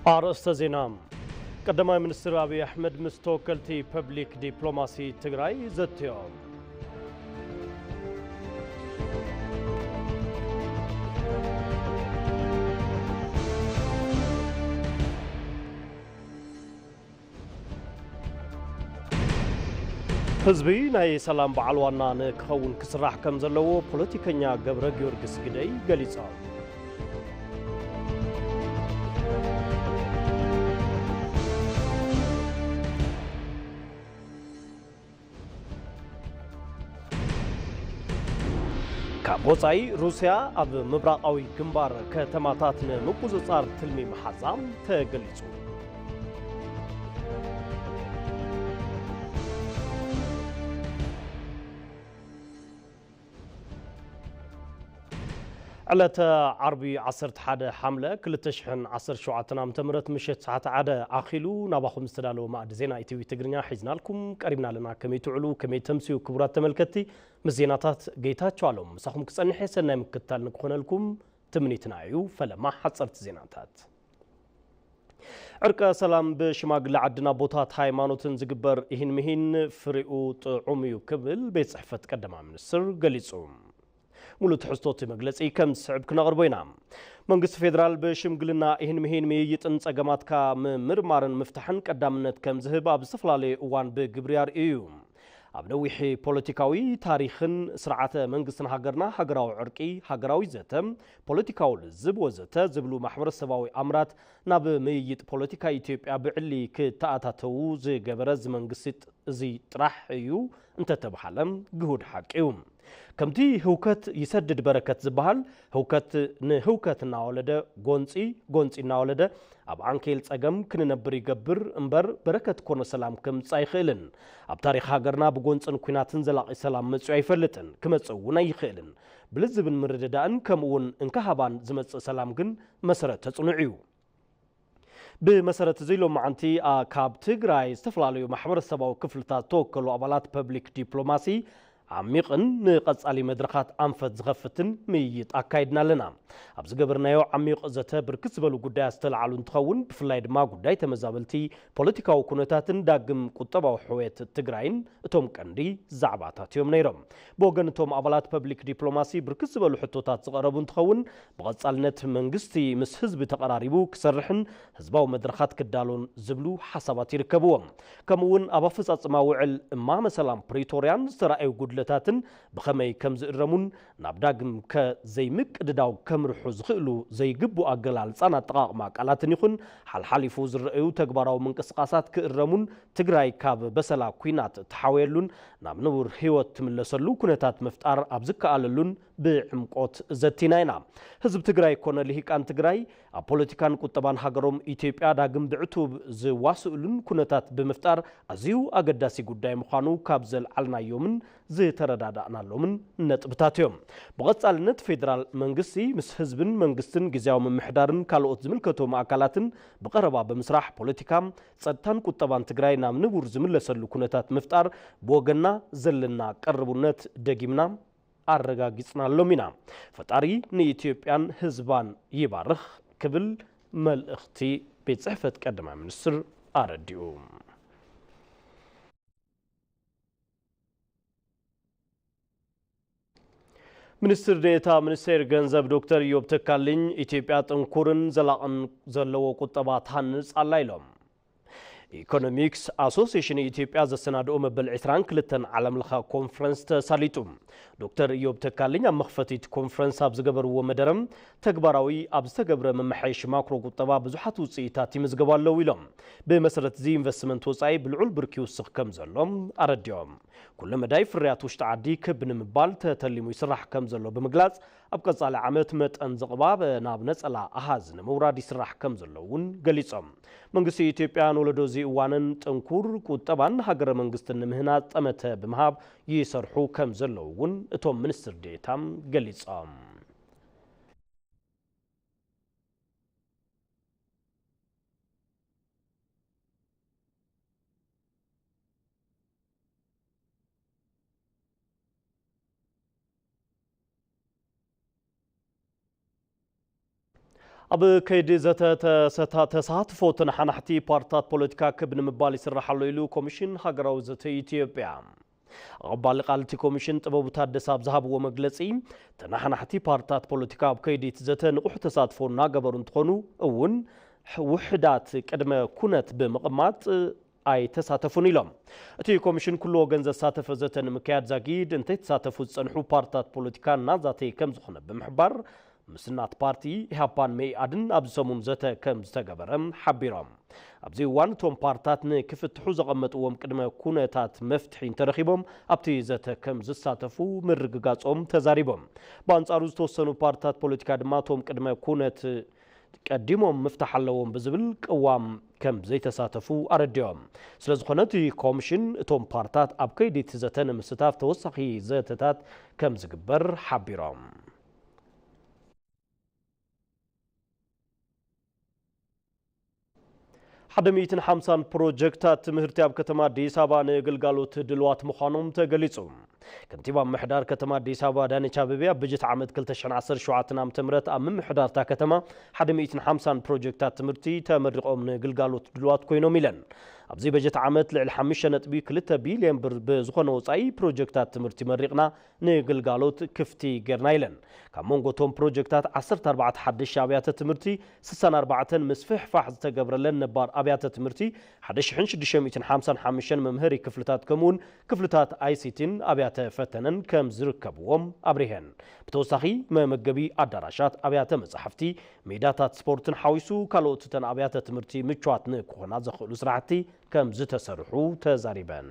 ኣርእስተ ዜና። ቀዳማይ ሚኒስትር ኣብይ ኣሕመድ ምስ ተወከልቲ ፐብሊክ ዲፕሎማሲ ትግራይ ዘትዮም። ህዝቢ ናይ ሰላም በዓል ዋና ንክኸውን ክስራሕ ከም ዘለዎ ፖለቲከኛ ገብረ ጊዮርጊስ ግደይ ገሊጾም። ካብ ወጻኢ፣ ሩስያ ኣብ ምብራቓዊ ግንባር ከተማታት ንምቁጽጻር ትልሚ ምሓዛ ተገሊጹ። ዕለተ ዓርቢ ዓሰርተ ሓደ ሓምለ ክልተ ሽሕን ዓሰርተ ሸውዓተን ዓመተ ምህረት ምሸት ሰዓት ሓደ ኣኺሉ ናባኹም ዝተዳለወ ማእዲ ዜና ኢቲቪ ትግርኛ ሒዝናልኩም ቀሪብና ኣለና። ከመይ ትውዕሉ? ከመይ ተምስዩ? ክቡራት ተመልከትቲ፣ ምስ ዜናታት ጌታቸው ኣለሙ ምሳኹም ክጸንሕ እየ። ሰናይ ምክትታል ንክኾነልኩም ትምኒትና እዩ። ፈለማ ሓጸርቲ ዜናታት። ዕርቀ ሰላም ብሽማግለ ዓድን ኣቦታት ሃይማኖትን ዝግበር ኢሂን ምሂን ፍሬኡ ጥዑም እዩ ክብል ቤት ጽሕፈት ቀዳማይ ሚኒስትር ገሊጹ። ሙሉእ ትሕዝቶ እቲ መግለጺ ከም ዝስዕብ ክነቕርቦ ኢና። መንግስቲ ፌዴራል ብሽምግልና ኢሂን ምሂን ምይይጥን ጸገማትካ ምምርማርን ምፍታሕን ቀዳምነት ከም ዝህብ ኣብ ዝተፈላለዩ እዋን ብግብሪ ኣርእዩ እዩ። ኣብ ነዊሕ ፖለቲካዊ ታሪኽን ስርዓተ መንግስትን ሃገርና ሃገራዊ ዕርቂ፣ ሃገራዊ ዘተ፣ ፖለቲካዊ ልዝብ ወዘተ ዝብሉ ማሕበረሰባዊ ኣምራት ናብ ምይይጥ ፖለቲካ ኢትዮጵያ ብዕሊ ክተኣታተዉ ዝገበረ እዚ መንግስቲ ጥ-፣ እዚ ጥራሕ እዩ እንተተብሃለ ግሁድ ሓቂ እዩ። ከምቲ ህውከት ይሰድድ በረከት ዝበሃል፣ ህውከት ንህውከት እናወለደ፣ ጎንፂ ጎንፂ እናወለደ ኣብ ዓንኬል ጸገም ክንነብር ይገብር እምበር በረከት ኮነ ሰላም ከምጽእ ኣይኽእልን። ኣብ ታሪኽ ሃገርና ብጎንፅን ኲናትን ዘላቒ ሰላም መጺኡ ኣይፈልጥን፣ ክመጽእ እውን ኣይኽእልን። ብልዝብን ምርድዳእን ከምኡ እውን እንካሃባን ዝመጽእ ሰላም ግን መሰረት ተጽንዑ እዩ። ብመሰረት እዚ ሎማዓንቲ፣ ኣ፣ ካብ ትግራይ ዝተፈላለዩ ማሕበረሰባዊ ክፍልታት ዝተወከሉ ኣባላት ፐብሊክ ዲፕሎማሲ ዓሚቕን ንቐጻሊ መድረኻት ኣንፈት ዝኸፍትን ምይይጥ ኣካይድና ኣለና። ኣብ ዝገበርናዮ ዓሚቕ ዘተ ብርክት ዝበሉ ጉዳያት ዝተለዓሉ እንትኸውን፣ ብፍላይ ድማ ጉዳይ ተመዛበልቲ፣ ፖለቲካዊ ኩነታትን ዳግም ቁጠባዊ ሕውየት ትግራይን እቶም ቀንዲ ዛዕባታት እዮም ነይሮም። ብወገን እቶም ኣባላት ፐብሊክ ዲፕሎማሲ ብርክት ዝበሉ ሕቶታት ዝቐረቡ እንትኸውን፣ ብቐጻልነት መንግስቲ ምስ ህዝቢ ተቐራሪቡ ክሰርሕን ህዝባዊ መድረኻት ክዳሎን ዝብሉ ሓሳባት ይርከብዎም። ከምኡ እውን ኣብ ኣፈጻጽማ ውዕል እማመ ሰላም ፕሪቶርያን ዝተራእዩ ጉድለታትን ብኸመይ ከም ዝእረሙን ናብ ዳግም ከ ዘይምቅድዳው ከምርሑ ዝኽእሉ ዘይግቡእ ኣገላልጻን ኣጠቓቕማ ቃላትን ይኹን ሓልሓሊፉ ዝረኣዩ ተግባራዊ ምንቅስቓሳት ክእረሙን ትግራይ ካብ በሰላ ኲናት እትሓወየሉን ናብ ንቡር ህይወት ትምለሰሉ ኩነታት ምፍጣር ኣብ ዝከኣለሉን ብዕምቆት ዘቲና ኢና። ህዝቢ ትግራይ ኮነ ልሂቃን ትግራይ ኣብ ፖለቲካን ቁጠባን ሃገሮም ኢትዮጵያ ዳግም ብዕቱብ ዝዋስእሉን ኩነታት ብምፍጣር ኣዝዩ ኣገዳሲ ጉዳይ ምዃኑ ካብ ዘልዓልናዮምን ዝተረዳዳእናሎምን ነጥብታት እዮም። ብቐጻልነት ፌዴራል መንግስቲ ምስ ህዝብን መንግስትን ግዝያዊ ምምሕዳርን ካልኦት ዝምልከቶም ኣካላትን ብቐረባ ብምስራሕ ፖለቲካ፣ ጸጥታን ቁጠባን ትግራይ ናብ ንቡር ዝምለሰሉ ኩነታት ምፍጣር ብወገንና ዘለና ቅርቡነት ደጊምና ኣረጋጊጽናሎም ኢና። ፈጣሪ ንኢትዮጵያን ህዝባን ይባርኽ ክብል መልእኽቲ ቤት ጽሕፈት ቀዳማይ ሚኒስትር ኣረዲኡ። ሚኒስትር ዴኤታ ሚኒስቴር ገንዘብ ዶክተር ኢዮብ ተካልኝ፣ ኢትዮጵያ ጥንኩርን ዘላቕን ዘለዎ ቁጠባ ትሃንጽ ኣላ ኢሎም። ኢኮኖሚክስ ኣሶሲሽን ኢትዮጵያ ዘሰናድኦ መበል ዕስራን ክልተን ዓለምለኸ ኮንፈረንስ ተሳሊጡ። ዶክተር ኢዮብ ተካልኝ ኣብ መኽፈቲ እቲ ኮንፈረንስ ኣብ ዝገበርዎ መደረ፣ ተግባራዊ ኣብ ዝተገብረ መመሓየሺ ማክሮ ቁጠባ ብዙሓት ውፅኢታት ይምዝገቡ ኣለዉ ኢሎም። ብመሰረት እዚ ኢንቨስትመንት ወፃኢ ብልዑል ብርኪ ይውስኽ ከም ዘሎ ኣረዲኦም። ኩለ መዳይ ፍርያት ውሽጢ ዓዲ ክብ ንምባል ተተሊሙ ይስራሕ ከም ዘሎ ብምግላፅ፣ ኣብ ቀፃሊ ዓመት መጠን ዝቕባብ ናብ ነፀላ ኣሃዝ ንምውራድ ይስራሕ ከም ዘሎ እውን ገሊፆም። መንግስቲ ኢትዮጵያ ንወለዶ እዚ እዋንን ጥንኩር ቁጠባን ሃገረ መንግስትን ንምህናፅ ጠመተ ብምሃብ ይሰርሑ ከም ዘለዉ እውን እቶም ሚኒስትር ዴኤታ ገሊፆም። ኣብ ከይዲ ዘተ ተሰታ-፣ ተሳትፎ ተነሓናሕቲ ፓርትታት ፖለቲካ ክብ ንምባል ይስራሕ ኣሎ ኢሉ ኮሚሽን ሃገራዊ ዘተ ኢትዮጵያ። ኣቐባሊ ቃል እቲ ኮሚሽን ጥበቡ ታደሰ ኣብ ዝሃብዎ መግለፂ፣ ተነሓናሕቲ ፓርትታት ፖለቲካ ኣብ ከይዲ እቲ ዘተ ንቑሕ ተሳትፎ እናገበሩ እንትኾኑ እውን፣ ውሕዳት ቅድመ ኩነት ብምቕማጥ ኣይተሳተፉን ኢሎም። እቲ ኮሚሽን ኩሉ ወገን ዘሳተፈ ዘተ ንምክያድ ዛጊድ እንተይተሳተፉ ዝጸንሑ ፓርትታት ፖለቲካ እናዛተየ ከም ዝኾነ ብምሕባር፣ ምስ እናት ፓርቲ ኢህኣፓን መኢኣድን ኣብዚ ሰሙን ዘተ ከም ዝተገበረ ሓቢሮም። ኣብዚ እዋን እቶም ፓርትታት ንክፍትሑ ዘቐመጥዎም ቅድመ ኩነታት መፍትሒ እንተረኺቦም ኣብቲ ዘተ ከም ዝሳተፉ ምርግጋጾም ተዛሪቦም። ብኣንጻሩ ዝተወሰኑ ፓርትታት ፖለቲካ ድማ እቶም ቅድመ ኩነት ቀዲሞም ምፍታሕ ኣለዎም ብዝብል ቅዋም ከም ዘይተሳተፉ ኣረዲኦም። ስለ ዝኾነ እቲ ኮሚሽን እቶም ፓርትታት ኣብ ከይዲ እቲ ዘተ ንምስታፍ ተወሳኺ ዘተታት ከም ዝግበር ሓቢሮም። ሓደ ሚእትን ሓምሳን ፕሮጀክታት ትምህርቲ ኣብ ከተማ ኣዲስ ኣበባ ንግልጋሎት ድልዋት ምዃኖም ተገሊጹ። ከንቲባ ምምሕዳር ከተማ ኣዲስ ኣበባ ኣዳነች ኣቤቤ ኣብ በጀት ዓመት ክልተ ሽሕን ዓሰርተ ሸውዓተን ዓመተ ምህረት ኣብ ምምሕዳርታ ከተማ ሓደ ሚእትን ሓምሳን ፕሮጀክታት ትምህርቲ ተመሪቖም ንግልጋሎት ድልዋት ኮይኖም ኢለን። ኣብዚ በጀት ዓመት ልዕሊ ሓሙሽተ ነጥቢ ክልተ ቢልዮን ብር ብዝኾነ ወጻኢ ፕሮጀክታት ትምህርቲ መሪቕና ንግልጋሎት ክፍቲ ጌርና ኢለን። ካብ መንጎ እቶም ፕሮጀክታት ዓሰርተ ኣርባዕተ ሓደሽቲ ኣብያተ ትምህርቲ፣ ስሳን ኣርባዕተን ምስፍሕፋሕ ዝተገብረለን ነባር ኣብያተ ትምህርቲ፣ ሓደ ሽሕን ሽዱሽተ ሚእትን ሓምሳን ሓሙሽተን መምሃሪ ክፍልታት ከምኡውን ክፍልታት ኣይሲቲን ኣብያተ ፈተነን ከም ዝርከብዎም ኣብሪሀን። ብተወሳኺ መመገቢ ኣዳራሻት፣ ኣብያተ መጻሕፍቲ፣ ሜዳታት ስፖርትን ሓዊሱ ካልኦት እተን ኣብያተ ትምህርቲ ምቹዋት ንክኾና ዘኽእሉ ስራሕቲ ከም ዝተሰርሑ ተዛሪበን።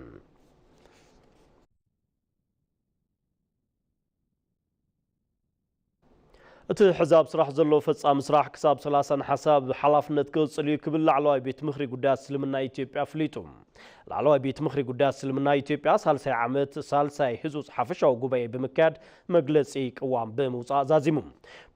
እቲ ሕዚ ኣብ ስራሕ ዘሎ ፈጻሚ ስራሕ ክሳብ ሰላሳ ነሓሰ ብሓላፍነት ክቕጽል እዩ ክብል ላዕለዋይ ቤት ምኽሪ ጉዳያት እስልምና ኢትዮጵያ ኣፍሊጡ። ላዕለዋይ ቤት ምኽሪ ጉዳያት እስልምና ኢትዮጵያ ሳልሳይ ዓመት ሳልሳይ ህጹጽ ሓፈሻዊ ጉባኤ ብምክያድ መግለጺ ቅዋም ብምውጻእ ዛዚሙ።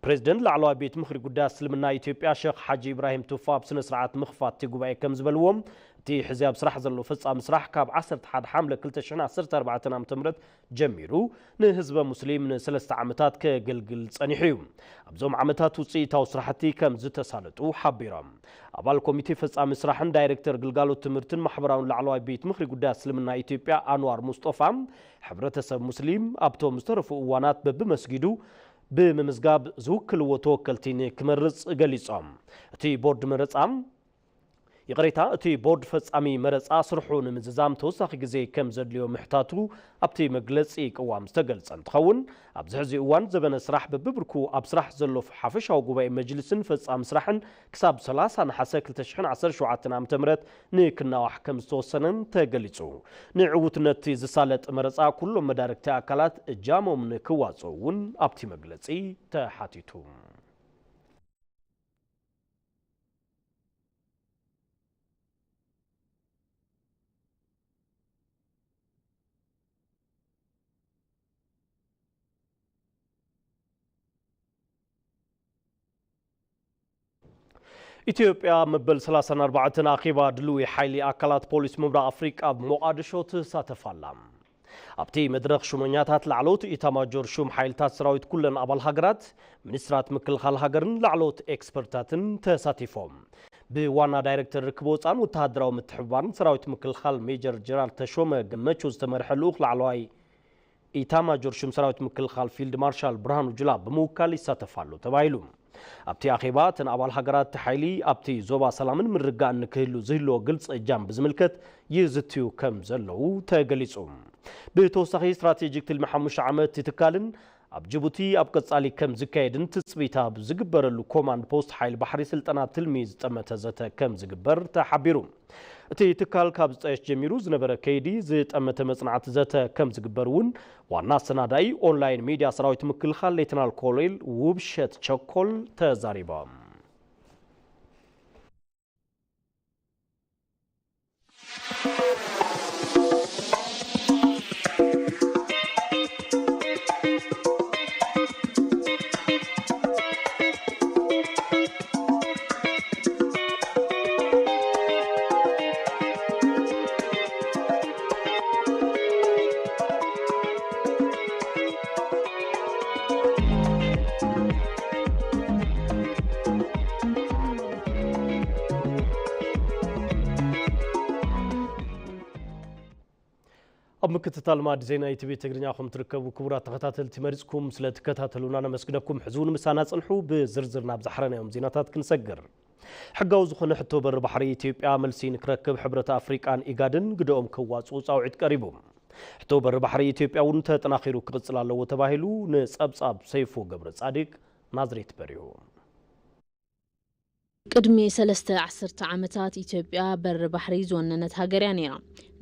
ፕሬዚደንት ላዕለዋይ ቤት ምኽሪ ጉዳያት እስልምና ኢትዮጵያ ሸኽ ሓጂ ኢብራሂም ቱፋ ኣብ ስነ ስርዓት ምኽፋት እቲ ጉባኤ ከም ዝበልዎም፣ እቲ ሕዚ ኣብ ስራሕ ዘሎ ፈጻሚ ስራሕ ካብ ዓሰርተ ሓደ ሓምለ ክልተ ሽሕን ዓሰርተ ኣርባዕተን ዓመተ ምህረት ጀሚሩ ንህዝበ ሙስሊም ንሰለስተ ዓመታት ከገልግል ጸኒሑ እዩ። ኣብዞም ዓመታት ውጽኢታዊ ስራሕቲ ከም ዝተሳለጡ ሓቢሮም። ኣባል ኮሚቴ ፈጻሚ ስራሕን ዳይሬክተር ግልጋሎት ትምህርትን ማሕበራውን ላዕለዋይ ቤት ምኽሪ ጉዳያት እስልምና ኢትዮጵያ ኣንዋር ሙስጦፋ፣ ሕብረተሰብ ሙስሊም ኣብቶም ዝተረፉ እዋናት በብመስጊዱ ብምምዝጋብ ዝውክልዎ ተወከልቲ ንክመርጽ ገሊጾም። እቲ ቦርድ መረጻ ይቕሬታ፣ እቲ ቦርድ ፈጻሚ መረጻ ስርሑ ንምዝዛም ተወሳኺ ግዜ ከም ዘድልዮ ምሕታቱ ኣብቲ መግለጺ ቅዋም ዝተገልጸ እንትኸውን፣ ኣብዚ ሕዚ እዋን ዘበነ ስራሕ በብብርኩ ኣብ ስራሕ ዘሎ ሓፈሻዊ ጉባኤ መጅልስን ፈጻሚ ስራሕን ክሳብ ሰላሳ ነሓሰ ክልተ ሽሕን ዓሰርተ ሸውዓተን ዓመተ ምህረት ንክናዋሕ ከም ዝተወሰነን ተገሊጹ። ንዕውትነት እቲ ዝሳለጥ መረጻ ኩሎም መዳርግቲ ኣካላት እጃሞም ንክዋጽኡ እውን ኣብቲ መግለጺ ተሓቲቱ። ኢትዮጵያ መበል ሰላሳን ኣርባዕተን ኣኼባ ድልዊ ሓይሊ ኣካላት ፖሊስ ምብራቕ ኣፍሪቃ ኣብ ሞቓድሾ ትሳተፍ ኣላ። ኣብቲ መድረኽ ሽሞኛታት ላዕለዎት ኢታማጆር ሹም ሓይልታት ሰራዊት ኩለን ኣባል ሃገራት፣ ሚኒስትራት ምክልኻል ሃገርን ላዕለዎት ኤክስፐርታትን ተሳቲፎም። ብዋና ዳይሬክተር ርክብ ወፃን ወተሃደራዊ ምትሕብባርን ሰራዊት ምክልኻል ሜጀር ጀነራል ተሾመ ገመቹ ዝተመርሐ ልኡኽ ላዕለዋይ ኢታማጆር ሹም ሰራዊት ምክልኻል ፊልድ ማርሻል ብርሃኑ ጁላ ብምውካል ይሳተፍ ኣሎ ተባሂሉ። ኣብቲ ኣኼባ እተን ኣባል ሃገራት እቲ ሓይሊ ኣብቲ ዞባ ሰላምን ምርግጋእን ንክህሉ ዝህልዎ ግልፂ እጃም ብዝምልከት ይዝትዩ ከም ዘለዉ ተገሊፁ። ብተወሳኺ ስትራቴጂክ ትልሚ ሓሙሽተ ዓመት እቲ ትካልን ኣብ ጅቡቲ ኣብ ቀጻሊ ከም ዝካየድን ትጽቢት ኣብ ዝግበረሉ ኮማንድ ፖስት ሓይሊ ባሕሪ ስልጠና ትልሚ ዝጠመተ ዘተ ከም ዝግበር ተሓቢሩ። እቲ ትካል ካብ ዝጣየሽ ጀሚሩ ዝነበረ ከይዲ ዝጠመተ መጽናዕቲ ዘተ ከም ዝግበር እውን ዋና ኣሰናዳኢ ኦንላይን ሚድያ ሰራዊት ምክልኻል ሌተናል ኮሎኔል ውብሸት ቸኮል ተዛሪቦም። ኣብ ምክትታል ማዕዲ ዜና ኢቲቪ ትግርኛ ከም ትርከቡ ክቡራት ተኸታተልቲ መሪጽኩም ስለ ትከታተሉና ነመስግነኩም። ሕዚ እውን ምሳና ጽንሑ። ብዝርዝር ናብ ዝሓረናዮም ዜናታት ክንሰግር። ሕጋዊ ዝኾነ ሕቶ በሪ ባሕሪ ኢትዮጵያ መልሲ ንክረክብ ሕብረት ኣፍሪቃን ኢጋድን ግደኦም ከዋጽኡ ጻውዒት ቀሪቡ። ሕቶ በሪ ባሕሪ ኢትዮጵያ እውን ተጠናኺሩ ክቕጽል ኣለዎ ተባሂሉ። ንጸብጻብ ሰይፉ ገብረ ጻዲቅ ናዝሬት በሪሁ። ቅድሚ ሰለስተ ዓሰርተ ዓመታት ኢትዮጵያ በሪ ባሕሪ ዝወነነት ሃገር እያ ነይራ።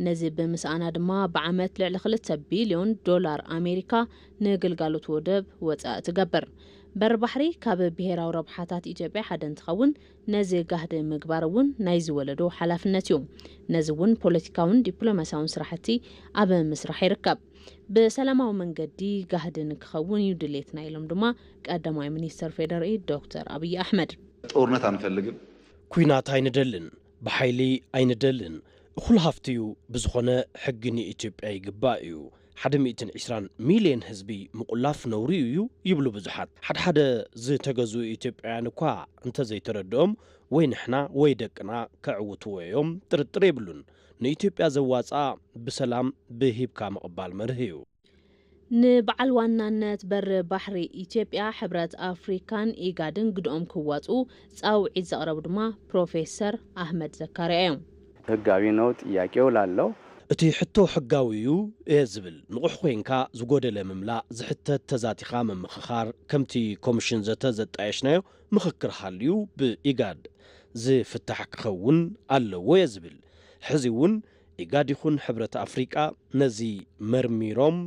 ነዚ ብምስኣና ድማ ብዓመት ልዕሊ ክልተ ቢልዮን ዶላር ኣሜሪካ ንግልጋሎት ወደብ ወፃኢ ትገብር። በሪ ባሕሪ ካብ ብሄራዊ ረብሓታት ኢትዮጵያ ሓደ እንትኸውን፣ ነዚ ጋህዲ ምግባር እውን ናይዚ ወለዶ ሓላፍነት እዩ። ነዚ እውን ፖለቲካውን ዲፕሎማሲያውን ስራሕቲ ኣብ ምስራሕ ይርከብ። ብሰላማዊ መንገዲ ጋህዲ ንክኸውን እዩ ድሌትና ኢሎም ድማ ቀዳማይ ሚኒስትር ፌዴራል ዶክተር ኣብይ ኣሕመድ። ጦርነት አንፈልግም። ኲናት ኣይንደልን፣ ብሓይሊ ኣይንደልን። እኹል ሃፍቲ እዩ፣ ብዝኾነ ሕጊ ንኢትዮጵያ ይግባእ እዩ። ሓደ ሚእትን ዕስራን ሚልዮን ህዝቢ ምቑላፍ ነውሪ እዩ ይብሉ ብዙሓት። ሓድሓደ ዝተገዝኡ ኢትዮጵያውያን እኳ እንተዘይተረድኦም ወይ ንሕና ወይ ደቅና ከዕውትዎ እዮም ጥርጥር የብሉን። ንኢትዮጵያ ዘዋፅኣ ብሰላም ብሂብካ ምቕባል መርህ እዩ። ንበዓል ዋናነት በሪ ባሕሪ ኢትዮጵያ ሕብረት ኣፍሪካን ኢጋድን ግድኦም ክዋፅኡ ፃውዒት ዘቕረቡ ድማ ፕሮፌሰር ኣህመድ ዘካርያ እዮም። ህጋዊ ነው ጥያቄው ላለው እቲ ሕቶ ሕጋዊ እዩ እየ ዝብል። ንቑሕ ኮይንካ ዝጎደለ ምምላእ ዝሕተት ተዛቲኻ ምምኽኻር ከምቲ ኮሚሽን ዘተ ዘጣየሽናዮ ምኽክር ሃልዩ ብኢጋድ ዝፍታሕ ክኸውን ኣለዎ እየ ዝብል። ሕዚ እውን ኢጋድ ይኹን ሕብረት ኣፍሪቃ ነዚ መርሚሮም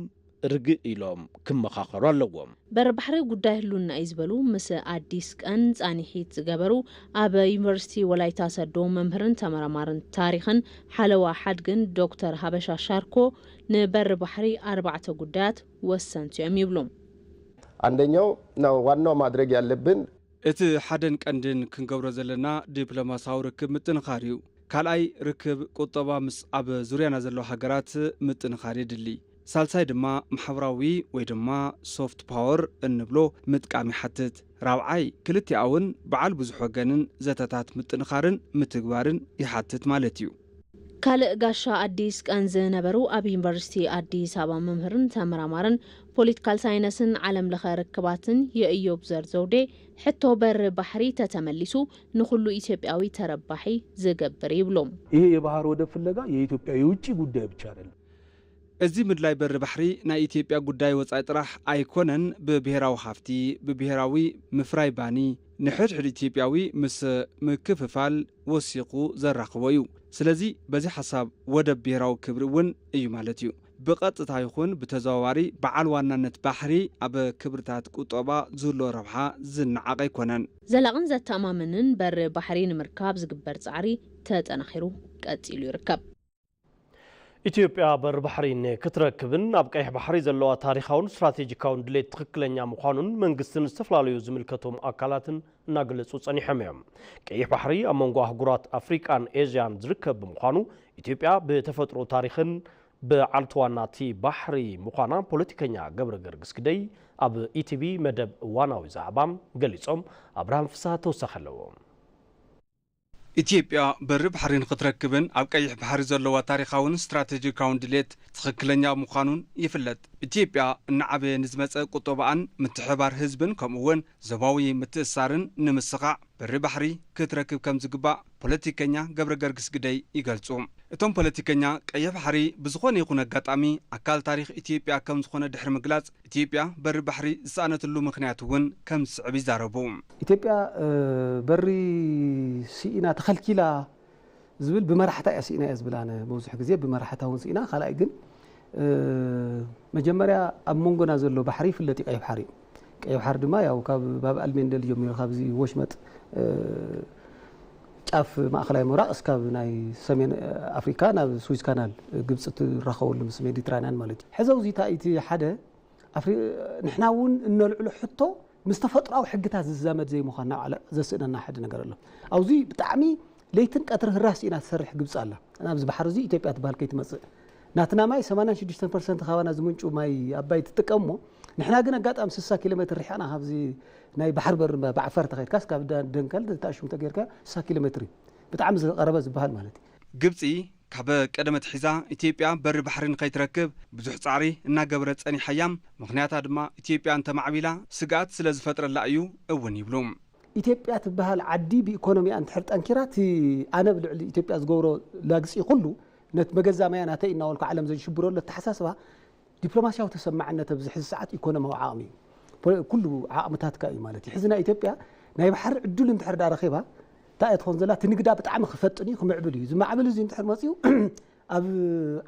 ርግእ ኢሎም ክመኻኸሩ ኣለዎም። በሪ ባሕሪ ጉዳይ ህልውና እዩ ዝበሉ ምስ ኣዲስ ቀን ፃንሒት ዝገበሩ ኣብ ዩኒቨርሲቲ ወላይታ ሰዶ መምህርን ተመራማርን ታሪኽን ሓለዋ ሓድግን ዶክተር ሃበሻ ሻርኮ ንበሪ ባሕሪ ኣርባዕተ ጉዳያት ወሰንቲ እዮም ይብሉ። አንደኛው ነው ዋናው ማድረግ ያለብን እቲ ሓደን ቀንድን ክንገብሮ ዘለና ዲፕሎማሳዊ ርክብ ምጥንኻር እዩ። ካልኣይ ርክብ ቁጠባ ምስ ኣብ ዙርያና ዘለዋ ሃገራት ምጥንኻር የድሊ። ሳልሳይ ድማ ማሕበራዊ ወይ ድማ ሶፍት ፓወር እንብሎ ምጥቃም ይሓትት። ራብዓይ ክልቲኣውን በዓል ብዙሕ ወገንን ዘተታት ምጥንኻርን ምትግባርን ይሓትት ማለት እዩ። ካልእ ጋሻ ኣዲስ ቀን ዝነበሩ ኣብ ዩኒቨርሲቲ ኣዲስ ኣበባ መምህርን ተመራማርን ፖለቲካል ሳይነስን ዓለም ለኸ ርክባትን የእዮብ ዘር ዘውዴ ሕቶ በሪ ባሕሪ ተተመሊሱ ንኹሉ ኢትዮጵያዊ ተረባሒ ዝገብር ይብሉ። ይሄ የባህር ወደብ ፍለጋ የኢትዮጵያ የውጭ ጉዳይ ብቻ አይደለም። እዚ ምድላይ በሪ ባሕሪ ናይ ኢትዮጵያ ጉዳይ ወጻኢ ጥራሕ ኣይኮነን። ብብሄራዊ ሃፍቲ፣ ብብሄራዊ ምፍራይ ባኒ፣ ንሕድሕድ ኢትዮጵያዊ ምስ ምክፍፋል ወሲኹ ዘራኽቦ እዩ። ስለዚ በዚ ሓሳብ ወደብ ብሄራዊ ክብሪ እውን እዩ ማለት እዩ። ብቐጥታ ይኹን ብተዘዋዋሪ በዓል ዋናነት ባሕሪ ኣብ ክብርታት ቁጠባ ዝህልዎ ረብሓ ዝነዓቕ ኣይኮነን። ዘላቕን ዘተኣማምንን በሪ ባሕሪ ንምርካብ ዝግበር ጻዕሪ ተጠናኺሩ ቀጺሉ ይርከብ። ኢትዮጵያ በሪ ባሕሪ ንክትረክብን ኣብ ቀይሕ ባሕሪ ዘለዋ ታሪኻውን ስትራቴጂካውን ድሌት ትኽክለኛ ምዃኑን መንግስትን ዝተፈላለዩ ዝምልከቶም ኣካላትን እናገለጹ ጸኒሖም እዮም። ቀይሕ ባሕሪ ኣብ መንጎ ኣህጉራት ኣፍሪቃን ኤዥያን ዝርከብ ብምዃኑ ኢትዮጵያ ብተፈጥሮ ታሪኽን በዓልቲ ዋና እቲ ባሕሪ ምዃና ፖለቲከኛ ገብረ ገርግስ ግደይ ኣብ ኢቲቪ መደብ እዋናዊ ዛዕባ ገሊጾም። ኣብርሃም ፍስሃ ተወሳኺ ኣለዎ። ኢትዮጵያ በሪ ባሕሪ ንክትረክብን ኣብ ቀይሕ ባሕሪ ዘለዋ ታሪኻውን ስትራቴጂካውን ድሌት ትኽክለኛ ምዃኑን ይፍለጥ። ኢትዮጵያ እናዓበየ ንዝመፀ ቁጠባኣን ምትሕባር ህዝብን ከምኡ እውን ዞባዊ ምትእሳርን ንምስኻዕ በሪ ባሕሪ ክትረክብ ከም ዝግባእ ፖለቲከኛ ገብረ ገርግስ ግደይ ይገልፁ። እቶም ፖለቲከኛ ቀይሕ ባሕሪ ብዝኾነ ይኹን ኣጋጣሚ ኣካል ታሪኽ ኢትዮጵያ ከም ዝኾነ ድሕሪ ምግላፅ ኢትዮጵያ በሪ ባሕሪ ዝሰኣነትሉ ምኽንያት እውን ከም ዝስዕብ ይዛረቡ። ኢትዮጵያ በሪ ስኢና ተኸልኪላ ዝብል ብመራሕታ እያ ስኢና እያ ዝብል ኣነ መብዝሑ ግዜ ብመራሕታ እውን ስኢና። ካልኣይ ግን መጀመርያ ኣብ መንጎና ዘሎ ባሕሪ ይፍለጥ እዩ። ቀይሕ ባሕሪ እዩ። ቀይሕ ባሕሪ ድማ ያው ካብ ባብ ኣልሜንደል ጀሚሩ ካብዚ ወሽመጥ ጫፍ ማእኸላይ ምብራቕ እስካብ ናይ ሰሜን ኣፍሪካ ናብ ስዊዝ ካናል ግብፂ ትራኸበሉ ምስ ሜዲትራንያን ማለት እዩ። ሕዚ ኣብዚ እቲ ሓደ ንሕና እውን እነልዕሎ ሕቶ ምስ ተፈጥሮኣዊ ሕግታት ዝዛመድ ዘይምዃን ናብ ዓለ ዘስእነና ሓደ ነገር ኣሎ። ኣብዚ ብጣዕሚ ለይትን ቀትሪ ህራስ ኢና ትሰርሕ ግብፂ ኣላ። ናብዚ ባሕሪ እዚ ኢትዮጵያ ትበሃል ከይትመፅእ ናትና ማይ ሰማንያን ሽዱሽተን ፐርሰንት ካባና ዝምንጩ ማይ ኣባይ ትጥቀም እሞ ንሕና ግን ኣጋጣሚ ስሳ ኪሎ ሜትር ርሒቕና ካብዚ ናይ ባሕሪ በር ብዓፈር ተኸድካስ ካብ ደንከል ተኣሽሙ ተገይርካ ስሳ ኪሎ ሜትር እዩ ብጣዕሚ ዝቐረበ ዝበሃል ማለት እዩ። ግብፂ ካብ ቀደም ኣትሒዛ ኢትዮጵያ በሪ ባሕሪ ንኸይትረክብ ብዙሕ ጻዕሪ እናገበረት ጸኒሓ እያ። ምኽንያታ ድማ ኢትዮጵያ እንተማዕቢላ ስግኣት ስለ ዝፈጥረላ እዩ እውን ይብሉ። ኢትዮጵያ ትበሃል ዓዲ ብኢኮኖሚኣ እንድሕር ጠንኪራ፣ እቲ ኣነ ብልዕሊ ኢትዮጵያ ዝገብሮ ላግጺ ኩሉ ነቲ መገዛ ማያ ናተይ እናበልኩ ዓለም ዘሽብረሉ ኣተሓሳስባ ዲፕሎማስያዊ ተሰማዕነት ኣብዚ ሕዚ ሰዓት ኢኮኖሚያዊ ዓቕሚ እዩ። ፖ-፣ ኩሉ ዓቕምታትካ እዩ ማለት እዩ። ሕዚ ናይ ኢትዮጵያ ናይ ባሕሪ ዕድል እንድሕር ዳ ረኺባ፣ እንታይ እያ ትኾን ዘላ? እቲ ንግዳ ብጣዕሚ ክፈጥን እዩ፣ ክምዕብል እዩ። እዚ ማዕብል እዚ እንድሕር መፂኡ ኣብ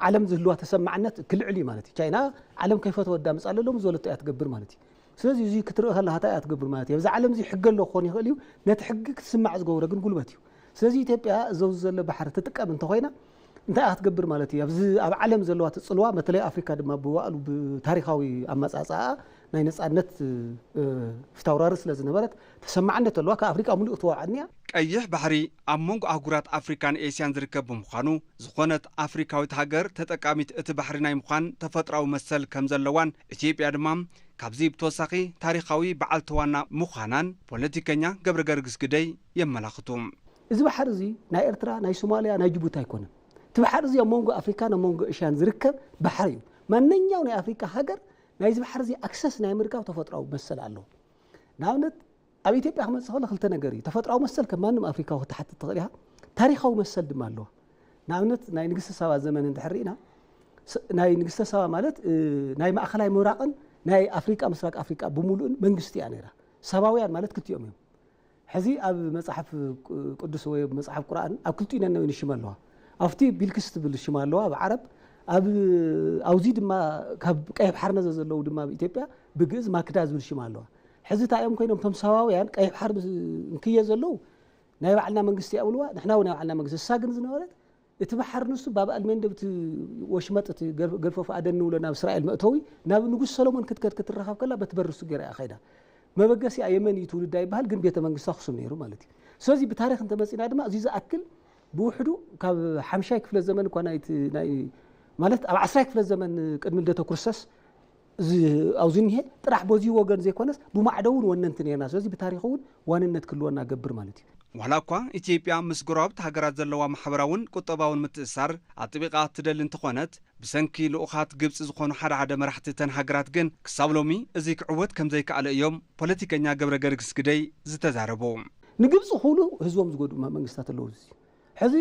ዓለም ዝህልዋ ተሰማዕነት ክልዕል እዩ ማለት እዩ። ቻይና ዓለም ከይፈተወ ዳምፃ ኣለሎም ዝበለቶ እያ ትገብር ማለት እዩ። ስለዚ እዚ ክትርኢ ከለካ እንታይ እያ ትገብር ማለት እዩ? ኣብዚ ዓለም እዚ ሕጊ ኣሎ ክኾን ይኽእል እዩ። ነቲ ሕጊ ክትስማዕ ዝገብሮ ግን ጉልበት እዩ። ስለዚ ኢትዮጵያ እዚ ኣብዚ ዘሎ ባሕሪ ትጥቀም እንተኾይና እንታይ እያ ክትገብር ማለት እዩ? ኣብዚ ኣብ ዓለም ዘለዋ ትፅልዋ፣ መተለይ ኣፍሪካ ድማ ብዋእሉ ብታሪኻዊ ኣመፃፅኣ ናይ ነፃነት፣ እ፣ ፊታውራሪ ስለ ዝነበረት ተሰማዕነት ኣለዋ። ካብ ኣፍሪካ ሙሉእ ክትወዓኒ እያ። ቀይሕ ባሕሪ ኣብ መንጎ ኣህጉራት ኣፍሪካን ኤስያን ዝርከብ ብምዃኑ ዝኾነት ኣፍሪካዊት ሃገር ተጠቃሚት እቲ ባሕሪ ናይ ምዃን ተፈጥራዊ መሰል ከም ዘለዋን ኢትዮጵያ ድማ ካብዚ ብተወሳኺ ታሪኻዊ በዓልቲ ዋና ምዃናን ፖለቲከኛ ገብረ ገርግስ ግደይ የመላኽቱ። እዚ ባሕሪ እዚ ናይ ኤርትራ፣ ናይ ሶማልያ፣ ናይ ጅቡቲ ኣይኮነን። እቲ ባሕሪ እዚ ኣብ መንጎ ኣፍሪካን ኣብ መንጎ እስያን ዝርከብ ባሕሪ እዩ። ማንኛው ናይ ኣፍሪካ ሃገር ናይዚ ባሕሪ እዚ ኣክሰስ ናይ ምርካብ ተፈጥራዊ መሰል ኣለዎ። ንኣብነት ኣብ ኢትዮጵያ ክመጽእ ከሎ ክልተ ነገር እዩ። ተፈጥራዊ መሰል ከም ማንም ኣፍሪካዊ ክትሓትት ትኽእል ኢኻ። ታሪኻዊ መሰል ድማ ኣለዋ። ንኣብነት ናይ ንግስቲ ሳባ ዘመን እንድሕር ርኢና፣ ስ-፣ ናይ ንግስተ ሳባ ማለት፣ እ፣ ናይ ማእኸላይ ምብራቕን ናይ ኣፍሪቃ፣ ምስራቅ ኣፍሪቃ ብምሉእን መንግስቲ እያ ነይራ። ሳባውያን ማለት ክልቲኦም እዮም። ሕዚ ኣብ መጽሓፍ ቅ-፣ ቅዱስ ወይ ኣብ መጽሓፍ ቁርኣን ኣብ ክልቲኡ ነነዌ ሽም ኣለዋ። ኣብቲ ቢልክስ ትብል ሽም ኣለዋ ኣብ ዓረብ። ኣብ፣ ኣብዚ ድማ ካብ ቀይሕ ባሕሪ ነዘ ዘለዉ ድማ ኣብ ኢትዮጵያ ብግእዝ ማክዳ ዝብል ሽም ኣለዋ። ሕዚ እንታይ እዮም ኮይኖም እቶም ሳባውያን ቀይሕ ባሕሪ ምስ-፣ እንክየ ዘለዉ ናይ ባዕልና መንግስቲ ይብልዋ፣ ንሕና እውን ናይ ባዕልና መንግስቲ። እሳ ግን ዝነበረት እቲ ባሕሪ ንሱ ባብ ኣልሜንደብ እቲ ወሽመጥ እቲ ገር-፣ ገልፎ ኦፍ ኣደን ንብሎ ናብ እስራኤል መእተዊ ናብ ንጉስ ሰሎሞን ክትከድ ክትረኸብ ከላ በቲ በሪ ንሱ ገይራ እያ ከይዳ። መበገሲኣ የመን እዩ ትውልዳ ይበሃል፣ ግን ቤተ መንግስቱ ኣኽሱም ነይሩ ማለት እዩ። ስለዚ ብታሪኽ እንተመጺና ድማ እዚ ዝኣክል ብውሕዱ ካብ ሓምሻይ ክፍለ ዘመን እኳ ናይቲ ናይ ማለት ኣብ ዓስራይ ክፍለ ዘመን ቅድሚ ልደተ ክርስቶስ እዚ ኣብዚ እኒሄ ጥራሕ በዚ ወገን ዘይኮነስ ብማዕዶ እውን ወነንቲ ነርና። ስለዚ ብታሪኽ እውን ዋንነት ክህልወና ገብር ማለት እዩ። ዋላ እኳ ኢትዮጵያ ምስ ጎረባብቲ ሃገራት ዘለዋ ማሕበራውን ቁጠባውን ምትእሳር ኣጥቢቓ ትደሊ እንተኾነት፣ ብሰንኪ ልኡኻት ግብጺ ዝኾኑ ሓደ ሓደ መራሕቲ እተን ሃገራት ግን ክሳብ ሎሚ እዚ ክዕወት ከም ዘይከኣለ እዮም ፖለቲከኛ ገብረ ገርግስ ግደይ ዝተዛረቡ። ንግብጺ ኩሉ ህዝቦም ዝጎድኡ መ-፣ መንግስታት ኣለዉ። እዚ ሕዚ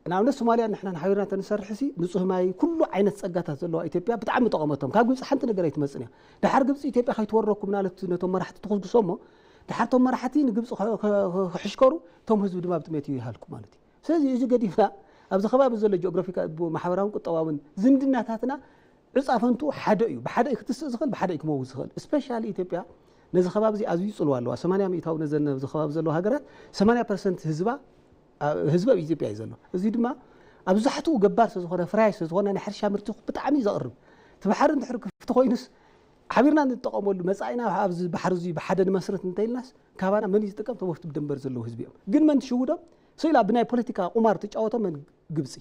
ንኣብነት ሶማልያ ንሕና ሓቢርና ተንሰርሕ ሲ ንጹህ ማይ ኩሉ ዓይነት ጸጋታት ዘለዋ ኢትዮጵያ ብጣዕሚ ጠቐመቶም። ካብ ግብጺ ሓንቲ ነገር ኣይትመጽን እያ። ድሓር ግብጺ ኢትዮጵያ ከይትወረኩም ማለት ነቶም መራሕቲ ትኹስጉሶሞ፣ ድሓር ቶም መራሕቲ ንግብጺ ከ-፣ ከ-፣ ከ-፣ ክሕሽከሩ፣ ቶም ህዝቢ ድማ ብጥሜት እዩ ይሃልኩ ማለት እዩ። ስለዚ እዚ ገዲፍና ኣብዚ ከባቢ ዘሎ ጂኦግራፊካ ማሕበራውን ቁጠባውን ዝምድናታትና ዕጻ ፈንቱ ሓደ እዩ። ብሓደ እዩ ክትስእ ዝኽእል፣ ብሓደ እዩ ክመውት ዝኽእል። ስፔሻሊ ኢትዮጵያ ነዚ ከባቢ እዚ ኣዝዩ ይጽልዋ ኣለዋ። ሰማንያ ሚእታዊ ነዘን ኣብዚ ከባቢ ዘለዋ ሃገራት ሰማንያ ፐርሰንት ህዝባ፣ ኣ-፣ ህዝቢ ኣብ ኢትዮጵያ እዩ ዘሎ። እዚ ድማ ኣብዛሕትኡ ገባር ስለ ዝኾነ፣ ፍራይ ስለ ዝኾነ፣ ናይ ሕርሻ ምርቲ ብጣዕሚ እዩ ዘቕርብ። እቲ ባሕሪ እንድሕር ክፍቲ ኮይኑስ ሓቢርና ንጠቐመሉ፣ መጻኢና ኣብዚ ባሕሪ እዚ ብሓደ ንመስርት እንተኢልናስ ካባና መን እዩ ዝጥቀም? እቶም ኣብቲ ብደንበር ዘለዉ ህዝቢ እዮም። ግን መን ትሽውዶም? ስኢላ ብናይ ፖለቲካ ቁማር ትጫወቶም መን? ግብጺ።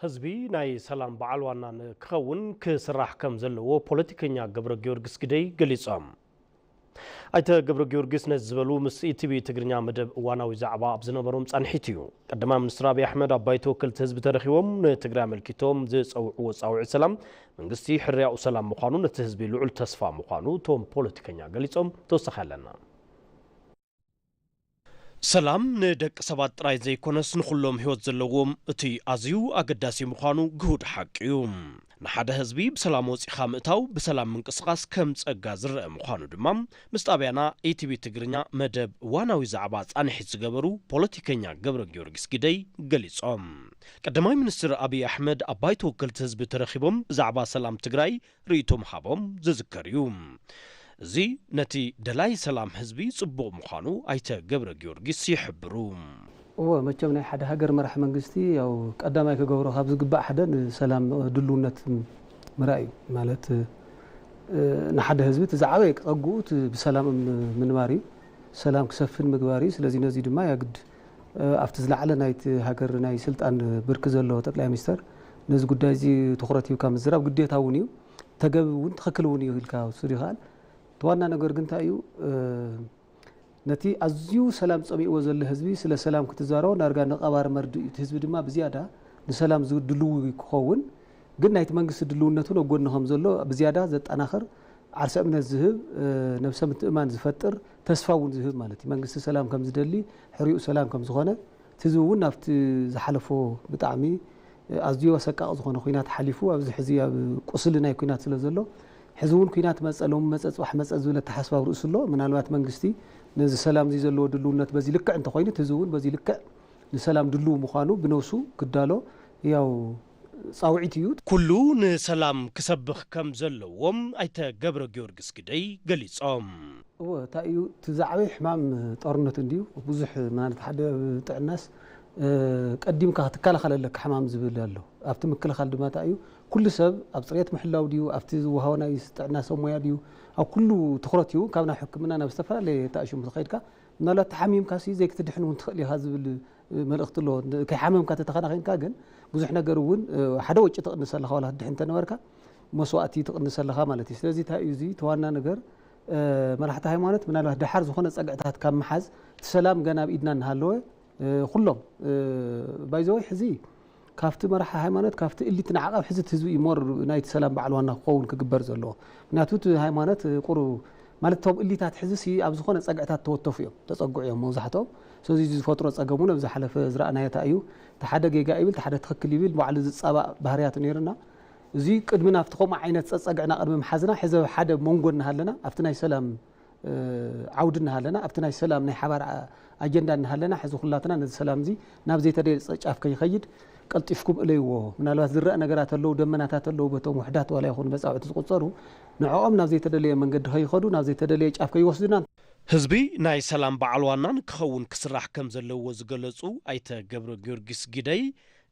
ህዝቢ ናይ ሰላም በዓል ዋና ንክኸውን ክስራሕ ከም ዘለዎ ፖለቲከኛ ገብረ ጊዮርጊስ ግደይ ገሊጾም። ኣይተ ገብረ ጊዮርጊስ ነዚ ዝበሉ ምስ ኢቲቪ ትግርኛ መደብ እዋናዊ ዛዕባ ኣብ ዝነበሮም ጻንሒት እዩ። ቀዳማይ ሚኒስትር ኣብይ ኣሕመድ ኣብ ባይቶ ወከልቲ ህዝቢ ተረኺቦም ንትግራይ ኣመልኪቶም ዝጸውዕዎ ጻውዒት ሰላም መንግስቲ ሕርያኡ ሰላም ምዃኑ ነቲ ህዝቢ ልዑል ተስፋ ምዃኑ እቶም ፖለቲከኛ ገሊጾም። ተወሳኺ ኣለና። ሰላም ንደቂ ሰባት ጥራይ ዘይኮነስ ንኹሎም ህይወት ዘለዎም እቲ ኣዝዩ ኣገዳሲ ምዃኑ ግሁድ ሓቂ እዩ። ንሓደ ህዝቢ ብሰላም ወጺኻ ምእታው ብሰላም ምንቅስቓስ ከም ጸጋ ዝረአ ምዃኑ ድማ ምስ ጣብያና ኢቲቪ ትግርኛ መደብ እዋናዊ ዛዕባ ጻንሒት ዝገበሩ ፖለቲከኛ ገብረ ጊዮርጊስ ግደይ ገሊጾም። ቀዳማይ ሚኒስትር ኣብይ ኣሕመድ ኣብ ባይቶ ወከልቲ ህዝቢ ተረኺቦም ብዛዕባ ሰላም ትግራይ ርእይቶም ሃቦም ዝዝከር እዩ። እዚ ነቲ ደላይ ሰላም ህዝቢ ጽቡቕ ምዃኑ ኣይተ ገብረ ጊዮርጊስ ይሕብሩ። እወ፣ መቸም ናይ ሓደ ሃገር መራሕ መንግስቲ ያው ቀዳማይ ክገብሮ ካብ ዝግባእ ሓደ ንሰላም ድልውነት ምርኣይ እዩ። ማለት፣ እ፣ ንሓደ ህዝቢ እቲ ዝዓበየ ጸግኡ እቲ ብሰላም ምንባር እዩ። ሰላም ክሰፍን ምግባር እዩ። ስለዚ ነዚ ድማ ያግድ፣ እ፣ ኣብቲ ዝለዓለ ናይቲ ሃገር ናይ ስልጣን ብርኪ ዘሎ ጠቅላይ ሚኒስተር ነዚ ጉዳይ እዚ ትኹረት ሂብካ ምዝራብ ግዴታ እውን እዩ። ተገቢ እውን ትኽክል እውን እዩ ኢልካ ክትወስዶ ይከኣል። እቲ ዋና ነገር ግን እንታይ እዩ? እ፣ ነቲ ኣዝዩ ሰላም ጸሚእዎ ዘሎ ህዝቢ ስለ ሰላም ክትዛረቦ ዳርጋ ንቐባሪ መርድእ እዩ። እቲ ህዝቢ ድማ ብዝያዳ ንሰላም ዝድልው ክኸውን፣ ግን ናይቲ መንግስቲ ድልውነቱ ነጎኒ ከም ዘሎ ብዝያዳ ዘጠናኽር፣ ዓርሰ እምነት ዝህብ፣ ነብሰ ምትእማን ዝፈጥር፣ ተስፋ እውን ዝህብ ማለት እዩ። መንግስቲ ሰላም ከም ዝደሊ፣ ሕሪኡ ሰላም ከም ዝኾነ፣ እቲ ህዝቢ እውን ናብቲ ዝሓለፎ ብጣዕሚ ኣዝዩ ኣሰቃቂ ዝኾነ ኲናት ሓሊፉ ኣብዚ ሕዚ ኣብ ቁስሊ ናይ ኲናት ስለ ዘሎ፣ ሕዚ እውን ኲናት መጸ፣ ሎሚ መጸ፣ ጽባሕ መጸ ዝብል ኣተሓሳስባ ኣብ ርእሱ ኣሎ። ምናልባት መንግስቲ ነዚ ሰላም እዚ ዘለዎ ድልውነት በዚ ልክዕ እንተኾይኑ፣ እቲ ህዝቢ እውን በዚ ልክዕ ንሰላም ድልው ምዃኑ ብነብሱ ክዳሎ ያው ጻውዒት እዩ። ኩሉ ንሰላም ክሰብኽ ከም ዘለዎም ኣይተ ገብረ ጊዮርጊስ ግደይ ገሊጾም። እወ፣ እንታይ እዩ እቲ ዝዓበየ ሕማም? ጦርነት እንድዩ። ብዙሕ ማለት ሓደ ኣብ ጥዕናስ፣ እ፣ ቀዲምካ ክትከላኸል ኣለካ ሕማም ዝብል ኣሎ። ኣብቲ ምክልኻል ድማ እንታይ እዩ? ኩሉ ሰብ ኣብ ጽሬት ምሕላው ድዩ? ኣብቲ ዝወሃቦ ናይ ጥዕና ሰብ ሞያ ድዩ? ኣብ ኩሉ ትኹረት እዩ። ካብ ናብ ሕክምና ናብ ዝተፈላለየ እንታይ ሽሙ ትኸይድካ፣ ምናልባት ተሓሚምካ ሲ ዘይክትድሕን እውን ትኽእል ኢኻ ዝብል፣ እ፣ መልእኽቲ ኣሎ። ን-፣ ከይሓመምካ ተተኸናኺንካ ግን ብዙሕ ነገር እውን፣ እ፣ ሓደ ወጪ ትቕንስ ኣለኻ፣ ዋላ ክትድሕን እንተነበርካ መስዋእቲ ትቕንስ ኣለኻ ማለት እዩ። ስለዚ እንታይ እዩ እዚ እቲ ዋና ነገር? እ፣ መራሕቲ ሃይማኖት ምናልባት ደሓር ዝኾነ ጸግዕታት ካብ ምሓዝ፣ እቲ ሰላም ገና ኣብ ኢድና እናሃለወ፣ እ፣ ኩሎም፣ እ፣ ባይዘወይ ሕዚ ካብቲ መራሒ ሃይማኖት፣ ካብቲ እሊት ንዓቐብ ሕዚ እቲ ህዝቢ እዩ ሞር ናይቲ ሰላም በዓል ዋና ክኸውን ክግበር ዘለዎ። ምክንያቱ እቲ ሃይማኖት፣ እ፣ ቁሩብ ማለት እቶም እሊታት ሕዚ ሲ ኣብ ዝኾነ ጸግዕታት ተወተፉ እዮም፣ ተጸግዑ እዮም መብዛሕትኦም። ስለዚ እዚ ዝፈጥሮ ጸገም እውን ኣብ ዝሓለፈ ዝረኣናዮ እንታይ እዩ? እቲ ሓደ ጌጋ ይብል፣ እቲ ሓደ ትኽክል ይብል፣ ባዕሉ ዝጻባእ ባህርያት ነይሩና። እዚ ቅድሚ ናብቲ ከምኡ ዓይነት ጸጸግዕና ቅድሚ ምሓዝና፣ ሕዚ ኣብ ሓደ መንጎ እናሃለና፣ ኣብቲ ናይ ሰላም፣ እ፣ ዓውዲ እናሃለና፣ ኣብቲ ናይ ሰላም ናይ ሓባር ኣ-፣ ኣጀንዳ እናሃለና፣ ሕዚ ኩላትና ነዚ ሰላም እዚ ናብ ዘይተደልየ ጸ-፣ ጫፍ ከይኸይድ ቀልጢፍኩም እለይዎ። ምናልባት ዝረአ ነገራት ኣለዉ፣ ደመናታት ኣለዉ፣ በቶም ውሕዳት ዋላ ይኹኑ መጻውዕቲ ዝቁጸሩ፣ ንዕኦም ናብ ዘይተደለየ መንገዲ ከይኸዱ፣ ናብ ዘይተደለየ ጫፍ ከይወስዱና። ህዝቢ ናይ ሰላም በዓል ዋና ንክኸውን ክስራሕ ከም ዘለዎ ዝገለጹ ኣይተ ገብረ ጊዮርጊስ ግደይ፣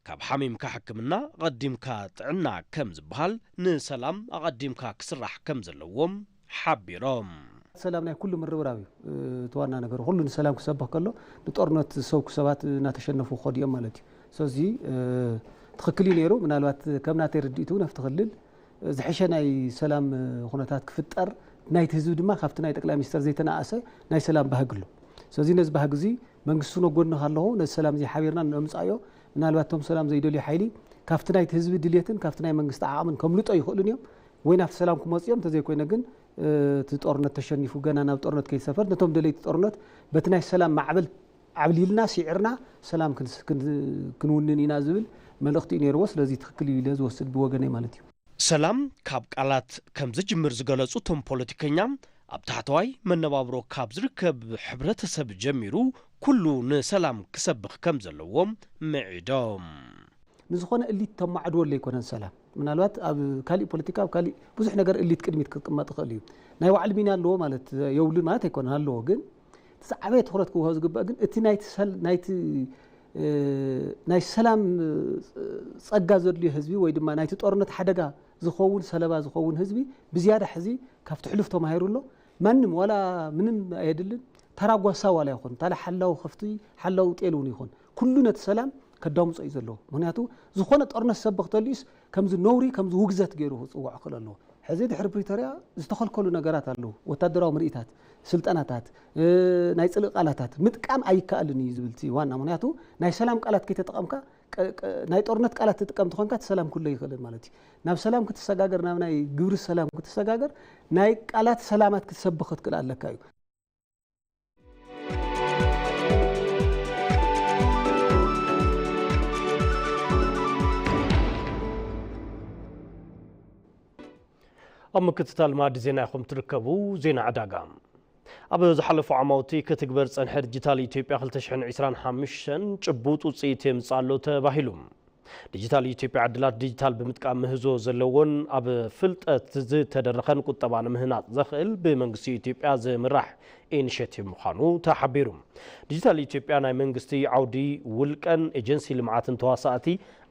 ካብ ሓሚምካ ሕክምና ኣቐዲምካ ጥዕና ከም ዝበሃል፣ ንሰላም ኣቐዲምካ ክስራሕ ከም ዘለዎም ሓቢሮም። ሰላም ናይ ኩሉ ምርብራብ እዩ። እ፣ እቲ ዋና ነገር ኩሉ ንሰላም ክሰብኽ ከሎ፣ ንጦርነት ዝሰብኩ ሰባት እናተሸነፉ ክኸዱ እዮም ማለት እዩ። ስለዚ፣ እ፣ ትኽክል እዩ ነይሩ። ምናልባት ከም ናተይ ርድኢት እውን ኣብቲ ክልል ዝሐሸ ናይ ሰላም ኩነታት ክፍጠር፣ ናይቲ ህዝቢ ድማ ካብቲ ናይ ጠቅላይ ሚኒስተር ዘይተናኣሰ ናይ ሰላም ባህጊ ኣሎ። ስለዚ ነዚ ባህጊ እዚ መንግስቲ እውን ኣብ ጎንኻ ኣለኹ፣ ነዚ ሰላም እዚ ሓቢርና ነምጻዮ። ምናልባት እቶም ሰላም ዘይደልዩ ሓይሊ ካብቲ ናይቲ ህዝቢ ድልየትን ካብቲ ናይ መንግስቲ ዓቕምን ከምልጦ ይኽእሉን እዮም፣ ወይ ናብቲ ሰላም ክመጹ እዮም። እንተዘይኮይነ ግን፣ እ፣ እቲ ጦርነት ተሸኒፉ ገና ናብ ጦርነት ከይሰፈር ነቶም ደለይቲ ጦርነት በቲ ናይ ሰላም ማዕበል ዓብሊልና ስዒርና ሰላም ክንስ-፣ ክን-፣ ክንውንን ኢና ዝብል መልእኽቲ እዩ ነይርዎ። ስለዚ ትኽክል እዩ ኢለ ዝወስድ ብወገነይ ማለት እዩ። ሰላም ካብ ቃላት ከም ዝጅምር ዝገለጹ እቶም ፖለቲከኛ፣ ኣብ ታሕተዋይ መነባብሮ ካብ ዝርከብ ሕብረተሰብ ጀሚሩ ኩሉ ንሰላም ክሰብኽ ከም ዘለዎም ምዒዶም። ንዝኾነ እሊት ተማዕድወሉ ኣይኮነን ሰላም። ምናልባት ኣብ ካሊእ ፖለቲካ፣ ኣብ ካሊእ ብዙሕ ነገር እሊት ቅድሚት ክቅመጥ ይኽእል እዩ። ናይ ባዕሉ ሚና ኣለዎ ማለት የብሉን ማለት ኣይኮነን፣ ኣለዎ። ግን እቲ ዝዓበየ ትኹረት ክወሃቦ ዝግባእ ግን እቲ ናይቲ ሰል-፣ ናይቲ፣ እ፣ ናይ ሰላም፣ እ፣ ጸጋ ዘድልዮ ህዝቢ ወይ ድማ ናይቲ ጦርነት ሓደጋ ዝኸውን፣ ሰለባ ዝኸውን ህዝቢ ብዝያዳ ሕዚ ካብቲ ሕሉፍ ተማሂሩ ኣሎ። ማንም ዋላ ምንም ኣየድልን። ተራ ጓሳ ዋላ ይኹን፣ ተራ ሓላው ከፍቲ፣ ሓላው ጤል እውን ይኹን፣ ኩሉ ነቲ ሰላም ከዳምጾ እዩ ዘለዎ። ምኽንያቱ ዝኾነ ጦርነት ሰብኽ ተልዩስ ከምዚ ነውሪ፣ ከምዚ ውግዘት ገይሩ ክጽውዖ ክኽእል ኣለዎ። ሕዚ ድሕሪ ፕሪቶርያ ዝተኸልከሉ ነገራት ኣለዉ። ወታደራዊ ምርኢታት፣ ስልጠናታት፣ እ፣ ናይ ጽልኢ ቃላታት ምጥቃም ኣይከኣልን እዩ ዝብል እቲ ዋና። ምኽንያቱ ናይ ሰላም ቃላት ከይተጠቐምካ፣ ቀ-፣ ቀ-፣ ናይ ጦርነት ቃላት ትጥቀም ተኾንካ እቲ ሰላም ክህሉ ኣይኽእልን ማለት እዩ። ናብ ሰላም ክትሰጋገር፣ ናብ ናይ ግብሪ ሰላም ክትሰጋገር ናይ ቃላት ሰላማት ክትሰብኽ ክትክእል ኣለካ እዩ። ኣብ ምክትታል ማዕዲ ዜና ኢኹም ትርከቡ። ዜና ዕዳጋ። ኣብ ዝሓለፉ ዓማውቲ ክትግበር ዝጸንሐ ዲጂታል ኢትዮጵያ ክልተ ሽሕን ዕስራን ሓሙሽተን ጭቡጥ ውጽኢት የምጽእ ኣሎ ተባሂሉ። ዲጂታል ኢትዮጵያ ዕድላት ዲጂታል ብምጥቃም ምህዞ ዘለዎን ኣብ ፍልጠት ዝተደረኸን ቁጠባ ንምህናጽ ዘኽእል ብመንግስቲ ኢትዮጵያ ዝምራሕ ኢኒሼቲቭ ምዃኑ ተሓቢሩ። ዲጂታል ኢትዮጵያ ናይ መንግስቲ ዓውዲ፣ ውልቀን ኤጀንሲ ልምዓትን ተዋሳእቲ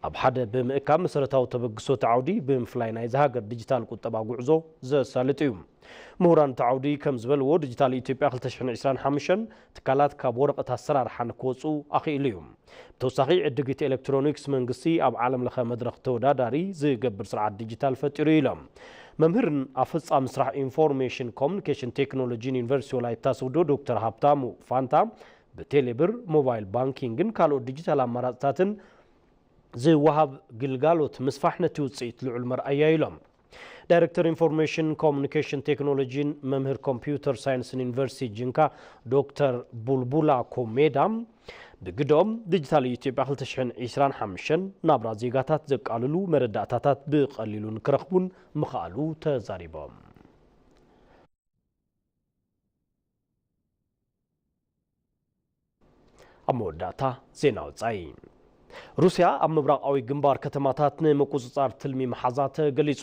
ኣብ ሓደ ብምእካብ መሰረታዊ ተበግሶ እቲ ዓውዲ ብምፍላይ ናይዚ ሃገር ዲጂታል ቁጠባ ጉዕዞ ዘሳልጥ እዩ። ምሁራን እቲ ዓውዲ ከም ዝበልዎ ዲጂታል ኢትዮጵያ ክልተ ሽሕን ዕስራን ሓሙሽተን ትካላት ካብ ወረቐት ኣሰራርሓ ንክወፁ ኣኽኢሉ እዩ። ብተወሳኺ ዕድጊት ኤሌክትሮኒክስ መንግስቲ ኣብ ዓለም ለኸ መድረኽ ተወዳዳሪ ዝገብር ስርዓት ዲጂታል ፈጢሩ ኢሎም። መምህርን ኣፈጻሚ ስራሕ ኢንፎርሜሽን ኮሙኒኬሽን ቴክኖሎጂን ዩኒቨርሲቲ ወላይታ ሶዶ ዶክተር ሃብታሙ ፋንታ፣ ብቴሌብር፣ ሞባይል ባንኪንግን ካልኦት ዲጂታል ኣማራፅታትን ዝወሃብ ግልጋሎት ምስፋሕ ነቲ ውፅኢት ልዑል መርኣያ ኢሎም። ዳይሬክተር ኢንፎርሜሽን ኮሙኒኬሽን ቴክኖሎጂን መምህር ኮምፒውተር ሳይንስን ዩኒቨርሲቲ ጂንካ ዶክተር ቡልቡላ ኮሜዳ ብግደኦም፣ ዲጂታል ኢትዮጵያ ክልተ ሽሕን ዕስራን ሓሙሽተን ናብራ ዜጋታት ዘቃልሉ መረዳእታታት ብቐሊሉ ንክረኽቡን ምኽኣሉ ተዛሪቦም። ኣብ መወዳእታ ዜና ወጻኢ። ሩስያ ኣብ ምብራቓዊ ግንባር ከተማታት ንምቁጽጻር ትልሚ ምሓዛ ተገሊጹ።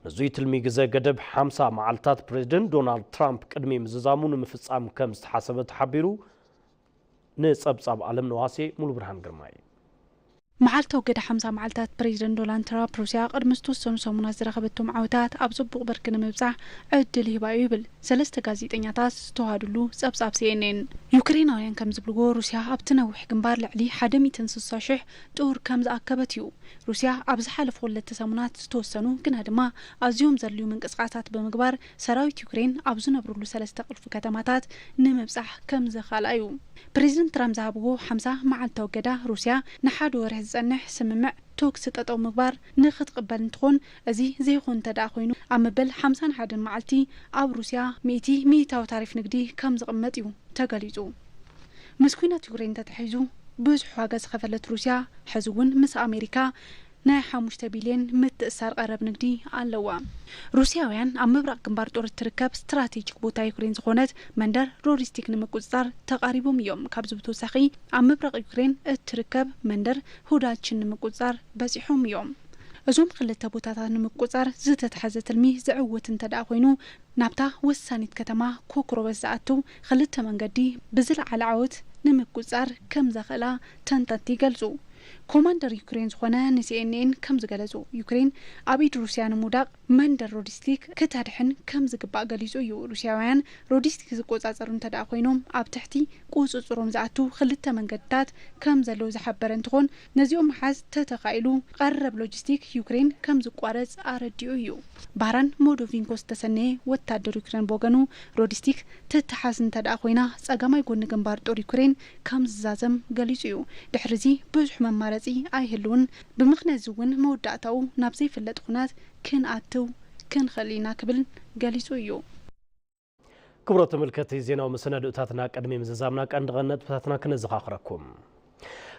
ንዙይ ትልሚ ግዘ ገደብ ሓምሳ መዓልታት ፕሬዝደንት ዶናልድ ትራምፕ ቅድሚ ምዝዛሙ ንምፍጻም ከም ዝተሓሰበ ተሓቢሩ። ንጸብጻብ ኣለም ነዋሴ ሙሉ ብርሃን ግርማይ። መዓልታዊ ገደ ሓምሳ መዓልታት ፕሬዝደንት ዶናልድ ትራምፕ ሩስያ ቅድሚ ዝተወሰኑ ሰሙናት ዝረኸበቶም ዓወታት ኣብ ጽቡቕ ብርኪ ንምብጻሕ ዕድል ሂባ እዩ ይብል ሰለስተ ጋዜጠኛታት ዝተዋሃዱሉ ጸብጻብ ሲኤንኤን። ዩክሬናውያን ከም ዝብልዎ፣ ሩስያ ኣብቲ ነዊሕ ግንባር ልዕሊ ሓደ ሚእትን ስሳ ሽሕ ጦር ከም ዝኣከበት እዩ። ሩስያ ኣብ ዝሓለፉ ክልተ ሰሙናት ዝተወሰኑ ግና ድማ ኣዝዮም ዘድልዩ ምንቅስቓሳት ብምግባር ሰራዊት ዩክሬን ኣብ ዝነብሩሉ ሰለስተ ቁልፊ ከተማታት ንምብጻሕ ከም ዘኻልኣ እዩ። ፕሬዝደንት ትራምፕ ዝሃብዎ ሓምሳ መዓልታዊ ገዳ ሩስያ ንሓደ ወርሒ ዝጸንሕ ስምምዕ ቶክሲ ጠጠው ምግባር ንክትቕበል እንትኾን፣ እዚ ዘይኾን እንተ ደኣ ኮይኑ ኣብ መበል ሓምሳን ሓደን መዓልቲ ኣብ ሩስያ ሚእቲ ሚእታዊ ታሪፍ ንግዲ ከም ዝቕመጥ እዩ ተገሊጹ። ምስ ኲናት ዩክሬን ተተሓሒዙ ብዙሕ ዋጋ ዝኸፈለት ሩስያ ሕዚ እውን ምስ ኣሜሪካ ናይ ሓሙሽተ ቢልዮን ምትእሳር ቀረብ ንግዲ ኣለዋ። ሩስያውያን ኣብ ምብራቕ ግንባር ጦር እትርከብ ስትራቴጂክ ቦታ ዩክሬን ዝኾነት መንደር ሮዲስቲክ ንምቁጽጻር ተቓሪቦም እዮም። ካብዚ ብተወሳኺ ኣብ ምብራቕ ዩክሬን እትርከብ መንደር ሁዳችን ንምቁጽጻር በጺሖም እዮም። እዞም ክልተ ቦታታት ንምቁጽጻር ዝተታሕዘ ትልሚ ዝዕወት እንተ ደኣ ኮይኑ፣ ናብታ ወሳኒት ከተማ ኮክሮበስ ዝኣቱ ክልተ መንገዲ ብዝለዓለ ዓወት ንምቁጽጻር ከም ዘኽእላ ተንተንቲ ይገልጹ። ኮማንደር ዩክሬን ዝኾነ ንሲኤንኤን ከም ዝገለጹ፣ ዩክሬን ኣብ ኢድ ሩስያ ንምውዳቕ መንደር ሮዲስቲክ ክተድሕን ከም ዝግባእ ገሊጹ እዩ። ሩስያውያን ሮዲስቲክ ዝቆጻጸሩ እንተ ደኣ ኮይኖም፣ ኣብ ትሕቲ ቁጽጽሮም ዝኣቱ ክልተ መንገድታት ከም ዘለዉ ዝሓበረ እንትኾን፣ ነዚኦም ምሓዝ ተተኻኢሉ ቀረብ ሎጂስቲክ ዩክሬን ከም ዝቋረጽ ኣረዲኡ እዩ። ባህራን ሞዶቪንኮ ዝተሰነየ ወታደር ዩክሬን ብወገኑ፣ ሮዲስቲክ ትተሓዝ እንተ ደኣ ኮይና፣ ጸጋማይ ጎኒ ግንባር ጦር ዩክሬን ከም ዝዛዘም ገሊጹ እዩ። ድሕሪ እዚ ብዙሕ መማረጺ ኣይህልውን። ብምኽንያት እዚ እውን መወዳእታኡ ናብ ዘይፍለጥ ኩናት ክንኣትው ክንኽእል ኢና ክብል ገሊጹ እዩ። ክቡራት ተመልከቲ፣ ዜናዊ መሰናድእታትና ቅድሚ ምዝዛምና ቀንዲ ቀንዲ ነጥብታትና ክነዘኻኽረኩም።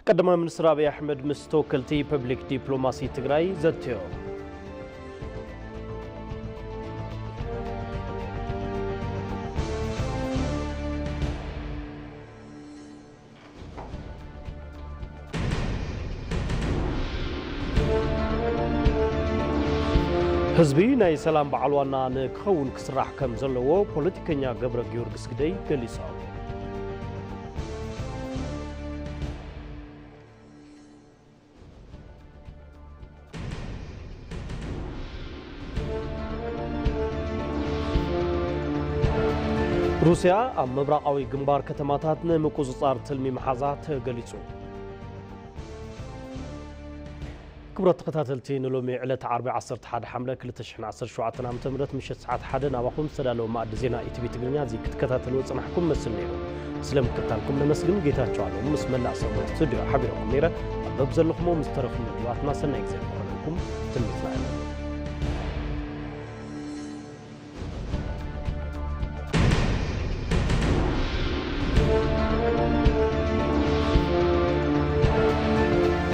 ቀዳማይ ሚኒስትር ኣብይ ኣሕመድ ምስ ተወከልቲ ፐብሊክ ዲፕሎማሲ ትግራይ ዘትዮ። ህዝቢ ናይ ሰላም በዓል ዋና ንክኸውን ክስራሕ ከም ዘለዎ ፖለቲከኛ ገብረ ጊዮርጊስ ግደይ ገሊጾም። ሩስያ ኣብ ምብራቓዊ ግንባር ከተማታት ንምቁጽጻር ትልሚ ምሓዛ ተገሊጹ። ክቡራት ተኸታተልቲ፣ ንሎሚ ዕለት ዓርቢ ዓሰርተ ሓደ ሓምለ ክልተ ሽሕን ዓሰርተ ሸውዓተን ዓመተ ምህረት ምሸት ሰዓት ሓደ ናባኹም ዝተዳለወ ማእዲ ዜና ኢቲቪ ትግርኛ እዚ ክትከታተልዎ ጽናሕኩም መስል ነይሩ። ስለ ምክታልኩም ነመስግን። ጌታቸው ኣለሙ ምስ መላእ ሰብመት ስቱዲዮ ሓቢረኩም ነይረ። ኣብ በብዘለኹሞ ምስ ተረፉ ምድባትና ሰናይ ግዜ ክኾነልኩም ትምኒትና እዩ።